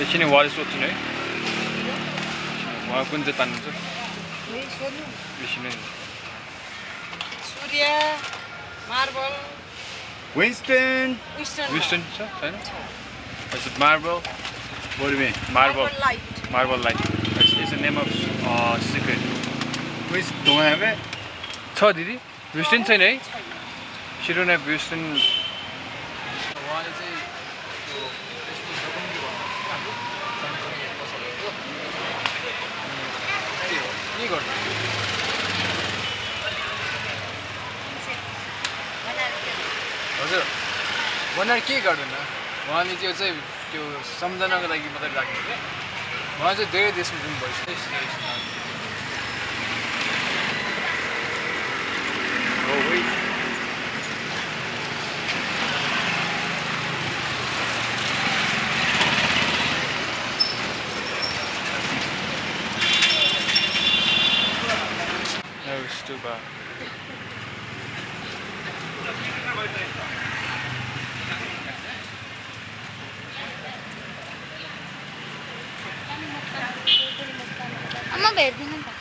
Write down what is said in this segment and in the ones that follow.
एकछिन उहाँले सोध्छु है उहाँ कुन चाहिँ तान्नुहुन्छ एकछिन सूर्य मार्बल Winston. विस्टन छ छैन marble marble light it's the name of secret Don't have it? छ दिदी विस्टन छैन है शिरोना विस्टन उहाँले चाहिँ त्यो के गर्नु हजुर बनाएर के गर्दैन उहाँले त्यो चाहिँ त्यो सम्झनाको लागि मात्रै राख्नु क्या उहाँ चाहिँ धेरै देशमा जानु भइसक्यो No, it's too bad. अम्मा भेट्दिन नि त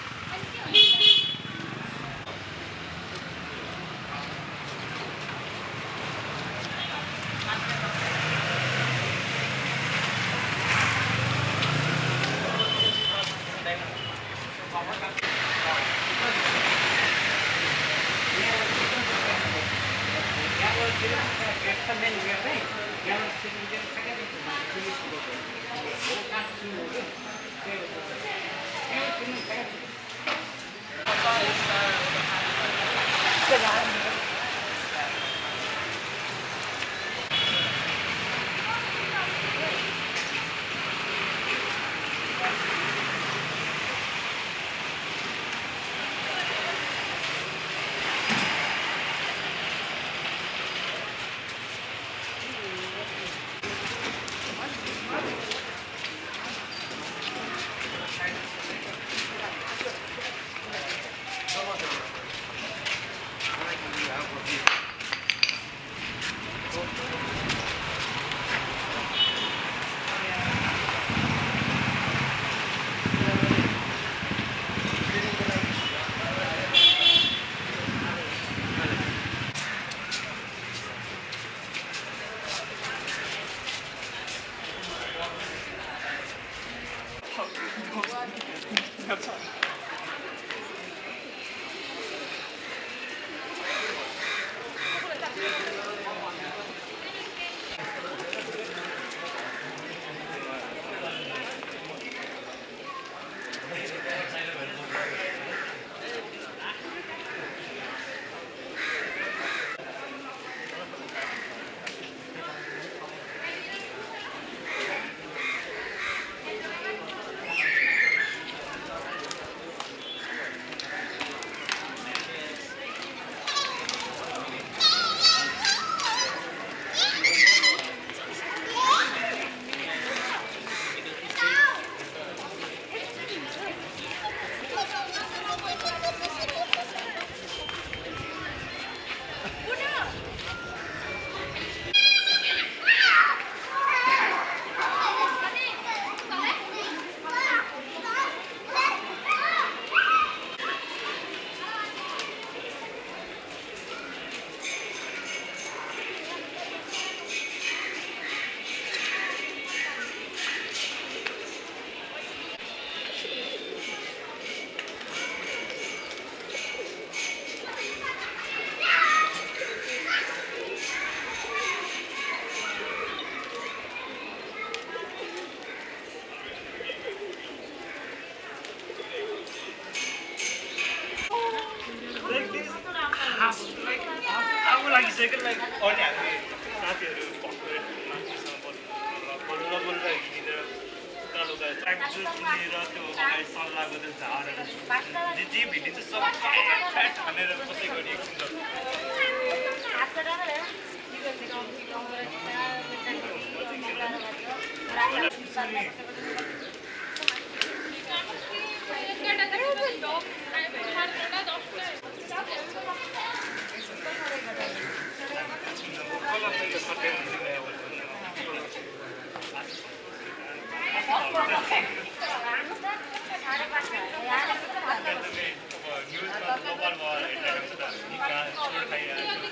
सेकेन्ड लाइक अनि हामी साथीहरू बल्ल बल्ल हिँडेर कालो ट्र्याकजुट लिएर त्यो अगाडि सल्लाहको त्यो झारहरू जे भिडिन्छ सब फ्याट हानेर कसै गरी एकछिन न्युजमा मोबाइलमा हेर्दा हुन्छ नि कहाँ चोर खाइरहेको